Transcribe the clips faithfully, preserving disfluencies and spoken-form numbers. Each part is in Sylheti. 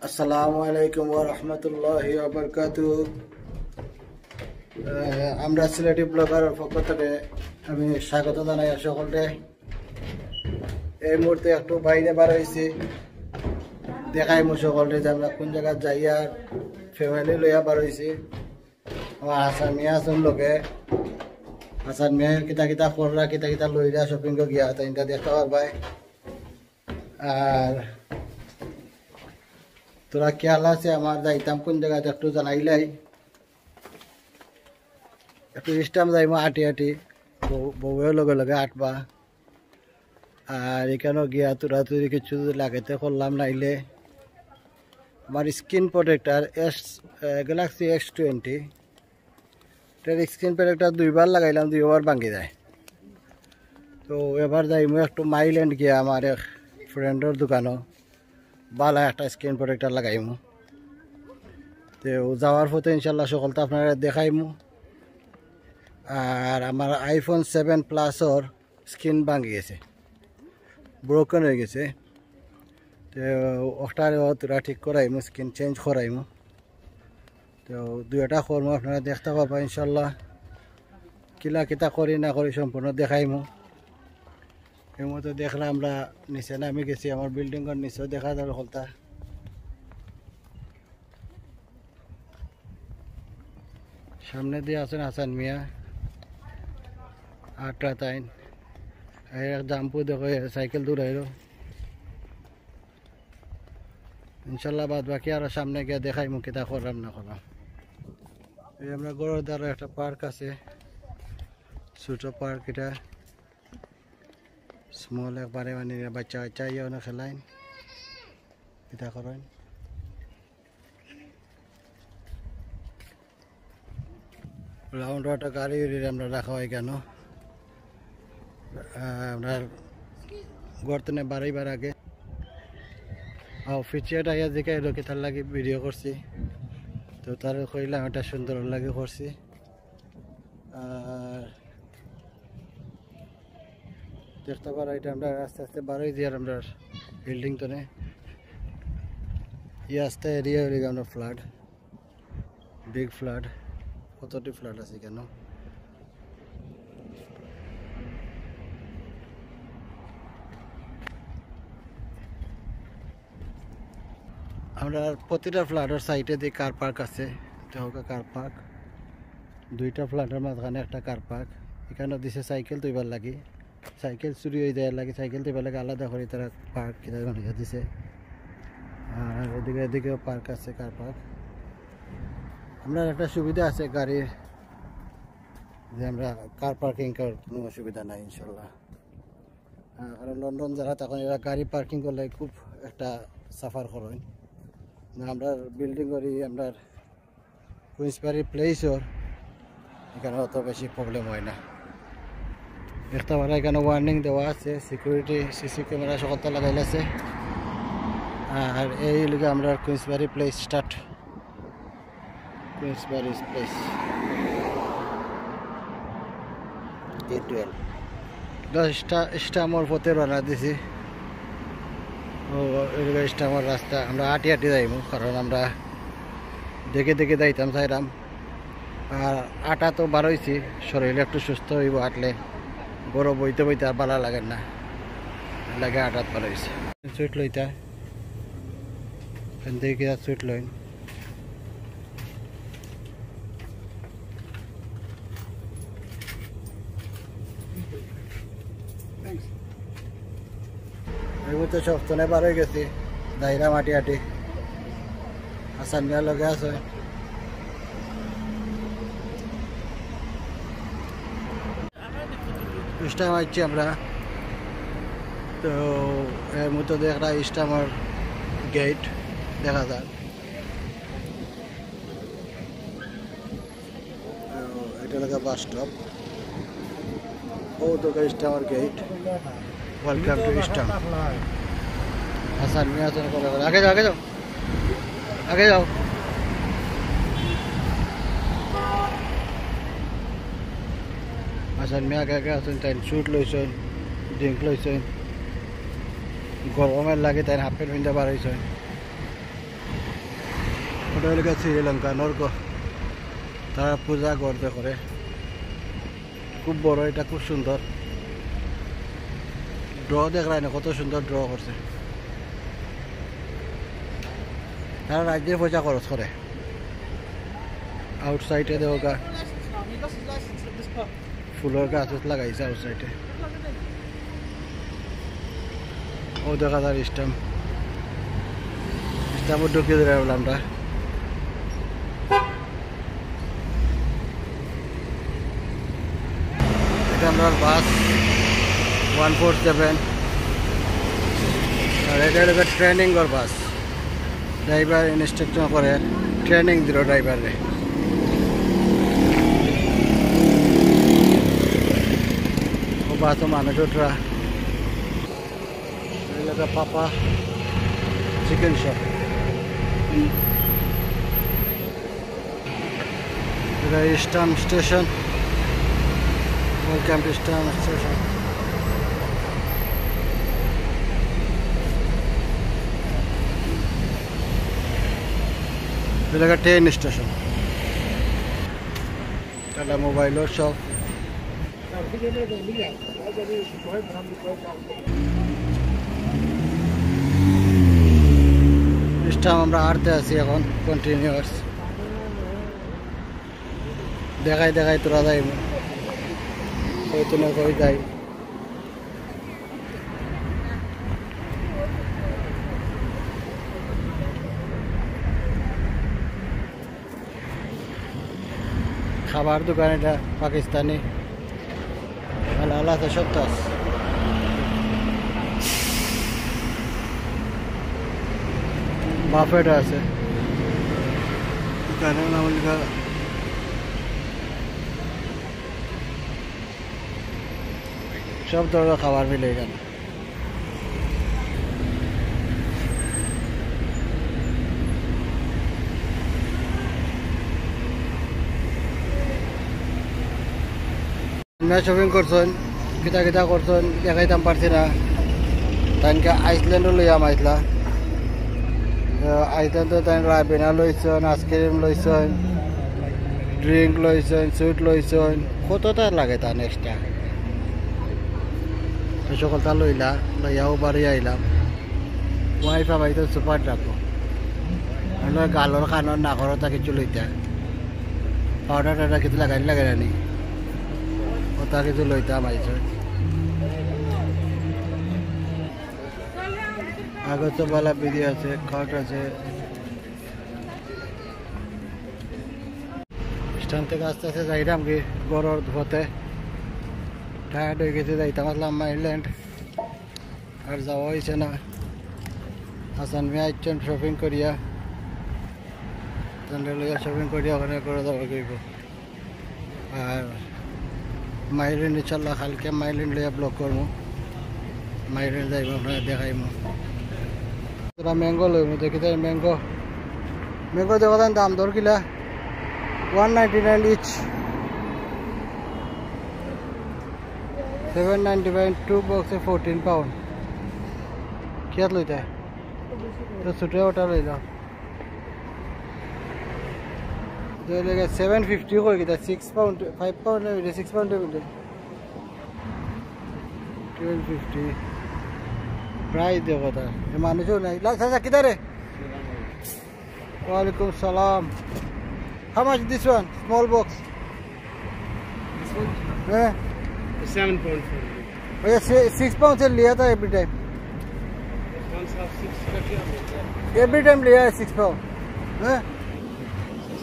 আসসালামু আলাইকুম ওয়া রাহমাতুল্লাহি ওয়া বারাকাতুহু। আহ, আমরা সিলেটি ব্লগারর পক্ষ থেকে আমি স্বাগত জানাই সকলকে। এই মুহূর্তে একটু বাইরে বার হইছি, দেখাইমু সকলকে যে আমরা কোন জায়গায় যাই আর ফ্যামিলি লইয়া বার হইছি। আমার হাসান মিয়া আছইন লগে। হাসান মিয়া কিতা কিতা কররা, কিতা কিতা লইরা শপিং গিয়া, তাইনতা দেখতা পারবায়। আর তোরা খেয়াল আছে আমার যাইতাম কোন জায়গাত একটু জানাইলাই। একটু ইস্টাম যাইমু আটি আটি, বউ-, বউয়েও লগে লগে আটবা। আর এখানো গিয়া তোরা তুরি কিছু লাগাইতে করলাম নাইলে আমার স্ক্রিন প্রোটেক্টর এস, আহ, গ্যালাক্সি এস টোয়েন্টি, এটার স্ক্রিন প্রোটেক্টর দুইবার লাগাইলাম, দুইবার ভাঙ্গি যায়। তো এবার যাইমু একটু মাইল্যান্ড গিয়া আমার এক ফ্রেন্ডর দোকানো বালা একটা স্ক্রিন প্রোটেক্টর লাগাইমু। তো যাওয়ার পথে ইনশাল্লাহ সকলতা আপনারারে দেখাইমু। আর আমার আইফোন সেভেন প্লাসর স্ক্রিন ভাঙ্গি গেছে, ব্রোকেন হয়ে গেছে। তো ওটারে তোরা ঠিক করাইমু, স্ক্রিন চেঞ্জ করাইমু। তো দুইটা করমু, আপনারা দেখতা পারবা ইনশাল্লাহ। কিলা কিতা করি না করি সম্পূর্ণ দেখাইমু। এই মতো দেখলাম আমরা নিচে নামি গেছি, আমার বিল্ডিংর নিচেও দেখা যার হকলতা। সামনে দিয়া আছইন হাসান মিয়া, আটরা তাইন। এই এক জাম্পু দেখো, এ সাইকেল দৌড়াইলো। ইনশাল্লাহ বাদ বাকি আরো সামনে গিয়া দেখাইমু কিতা কররাম না কররাম। এই আমরা ঘরর দ্বারা একটা পার্ক আছে, ছোট পার্ক এটা, স্মল একবারে, মানে বাচ্চা কাচ্চা ইয়ে অনেক খেলাইন, কিতা করইন। রাউন্ড একটা গাড়ি উড়ির আমরা রাখা হয় কেন? আহ, আমরা ঘর তনে বাড়াইবার আগে অফিসিয়াল আইয়া জিকাইলো কিতার লাগি ভিডিও করছি, তো তারে কইলাম এটা সুন্দর লাগি করছি। আর দেখতা পারো এটা আমরা আস্তে আস্তে বাড়াই দিয়ার আমরা বিল্ডিং তনে। ই আস্তে এরিয়া হইলে আমরা ফ্ল্যাট, বিগ ফ্ল্যাট, কতটি ফ্ল্যাট আছে কেন? আমরা প্রতিটা ফ্ল্যাটর সাইডে দি কার পার্ক আছে, এটা হোক কার পার্ক, দুইটা ফ্ল্যাটর মাঝখানে একটা কার পার্ক। এখানো দিছে সাইকেল থইবার লাগি, সাইকেল চুরি হয়ে যায় লাগে, সাইকেল থইবার লাগি আলাদা করে তারা পার্ক কিতা বানাইয়া দিছে। আর এদিকে, এদিকেও পার্ক আছে, কার পার্ক। আমরা একটা সুবিধা আছে গাড়ির, যে আমরা কার পার্কিং করার কোনো অসুবিধা নাই ইনশাল্লাহ। আহ, কারণ লন্ডন যারা তখন এরা গাড়ি পার্কিং করলে খুব একটা সাফার করেন। না, আমরা বিল্ডিং করি, আমরা কুইন্সবারি প্লেসর এখানে অত বেশি প্রবলেম হয় না। দেখতা পারো এখানো ওয়ার্নিং দেওয়া আছে, সিকিউরিটি সিসি ক্যামেরা সকলতা লাগাইল আছে। আর এই লগে আমরা কুইন্সবারি প্লেস স্টার্ট, কুইন্সবারি প্লেস। এ টুয়েলভ। দশটা স্টামর পথে রওনা দিছি। ও, এদিকে স্টামর রাস্তা, আমরা আটি আটি যাইমু, কারণ আমরা দেখে দেখে যাইতাম চাইরাম। আর আটা তো বারইছি, শরীর একটু সুস্থ হইব আটলে, গরম বইতে বইতে আর ভালা লাগে না, লাগে আটাত বারইছি। সুইট লইতা, এখান থেকে সুইট লইন। এই মুহূর্তে সব তনে বার হয়ে গেছি, দাইরা মাটি আটি। হাসান মিয়া লগে আছে। স্টাম আইছি আমরা। তো এর মধ্যে দিয়ে একটা স্টামর গেট দেখা যায়। তো এটা লাগে বাস স্টপ। ও তো স্টামর গেট। Welcome to স্টাম। হাসান মিয়া আছেন, আগে যাও, আগে যাও। আগে যাও। আচ্ছা, মিয়া আগে আগে আছেন, তাই স্যুট লইছেন, ড্রিঙ্ক লইছেন, গরমের লাগে তাই হাফ প্যান্ট পিন্ধা বার হইছেন। এটা হইল গিয়া শ্রীলঙ্কানর ঘর। তারা পূজা করতে করে। খুব বড়, এটা খুব সুন্দর। ড্র দেখরায় না, কত সুন্দর ড্র করছে। তারা রাজ্যের পয়সা খরচ করে। আউটসাইডে দেখো গা। ফুলর গাছ লাগাইছে আউটসাইডে। ও দেখা যার স্ট্যাম্প, স্ট্যাম্পও ঢুকিয়ে দিলাম আমরা। এটা আমরার বাস ওয়ান ফোর সেভেন। আর এটা হলো ট্রেনিংর বাস। ড্রাইভার ইনস্ট্রাকশন করে, ট্রেনিং দিল ড্রাইভাররে। ও বাসও মানুষ উঠরা। এলাকা পাপা চিকেন শপ। এটা eastern station. Welcome to eastern station. এলাকা ট্রেন স্টেশন। টাটা মোবাইলর শপ। ইস্টার্ন আমরা আটতে আছি এখন কন্টিনিউয়াস। দেখাই দেখাই তোরা যাইব, কই তুলে কই যাই। খাবার দোকান এটা পাকিস্তানি। হালাল আছে, সব তো আছে। বাফেট আছে। দোকানের নাম লেখা। সব ধরনের খাবার মিলে এখানে। আমরা শপিং করছইন, কিতা কিতা করছইন, দেখাইতাম পারছি না। তাইনকে আইসল্যান্ডও লইয়া মাইছলা। আইসল্যান্ডও তাইন রাইবেনা লইছইন, আইসক্রিম লইছইন, ড্রিঙ্ক লইছইন, সুইট লইছইন। কততা লাগে তান এক্সট্রা। এই সকলতা লইলা, লইয়াও বাড়ি আইলাম। ওয়াইফ আমাইতো সুপার ডাকো। আমরা গালর কানর নাকরতা কিছু লইতা। পাউডার টাউডার কিছু লাগাই লাগে না নি? ওতা কিছু লইতাম আইছে। আগে তো বালা বিধি আছে, খাট আছে। স্ট্যান্ড থেকে আস্তে আস্তে যাইরাম কি ঘরর পথে। টায়ার্ড হয়ে গেছি, যাইতাম আসলাম মাইল্যান্ড। আর যাওয়া হইছে না। হাসান মিয়া আইছেন শপিং করিয়া, তানরে লইয়া শপিং করিয়া ওখানে করে যাওয়া হইব। আর মাইল্যান্ড ইনশাল্লাহ কালকে মাইল্যান্ড লইয়া ব্লগ করবো। মাইল্যান্ড যাইব, আপনারা দেখাইব। তোরা ম্যাঙ্গো লইব, দেখি তাই ম্যাঙ্গো। ম্যাঙ্গো দেখো তাই দাম দর কিলা, one ninety nine each. Seven ninety nine, two বক্সে ফোরটিন পাউন্ড। কিয়াত লইতা? তো ছোট ওটা লই যাও। তো লেগে সেভেন ফিফটি কই কিতা, সিক্স পাউন্ড, ফাইভ পাউন্ড মিলে, সিক্স পাউন্ড মিলে। Twelve fifty. প্রাইস দেখো তার। এ মানুষও নাই। লা, চাচা, কিতা রে? ওয়ালাইকুম সালাম। How much this one? Small box? This one? হ্যাঁ। Seven pound four. भैया, से-, सिक्स पाउंड से लिया था एवरी टाइम। पाँच सात सिक्स का क्या बोलते हैं? एवरी टाइम लिया है सिक्स पाउंड। हैं?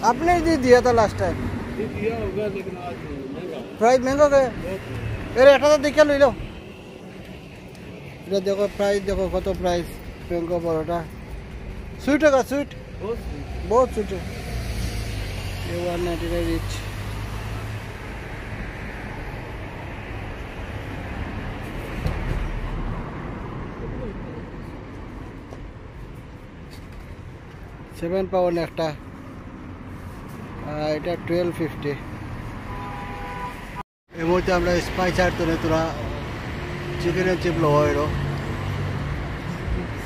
आपने ही दिया था लास्ट टाइम। ये दिया होगा, लेकिन आज महंगा। প্রাইস মেঙ্গা কে? বহুত। এর একটা তো দেখে লইল। এটা দেখো, প্রাইস দেখো, কত প্রাইস। মেঙ্গো পরোটা। সুইট হোগা, সুইট। বহুত সুইট। বহুত সুইট। ये one ninety nine each. Seven pound একটা। আর এটা টুয়েলভ ফিফটি। এই মুহূর্তে আমরা স্পাইস হাট থেকে তোরা চিকেন এন্ড চিপ লওয়া হইল।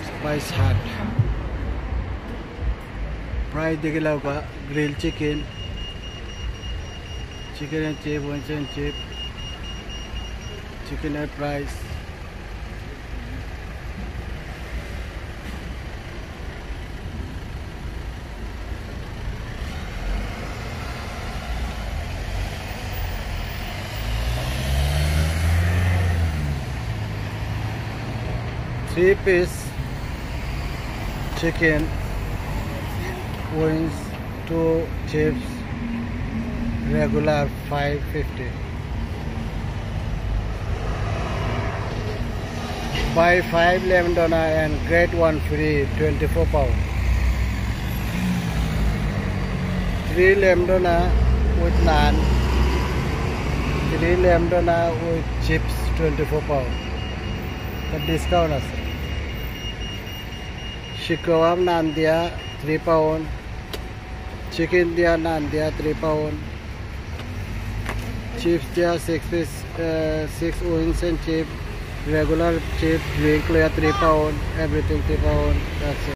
স্পাইস হাট। Price দেখি লাউক্কা, grill chicken, chicken and chip, wings and chip, chicken and fries. Three piece chicken, wings, two chips, regular five fifty. Buy five lamb doner and get one free, twenty-four pound. Three lamb doner with naan, three lamb doner with chips, twenty-four pound. The discount আছে। Sikewam naan দিয়া, three pound. Chicken দিয়া, naan দিয়া, three pound. Chips দিয়া, six piece, uh, six wings and chip, regular chip, drink লয়া, three pound, everything three pound. That's it.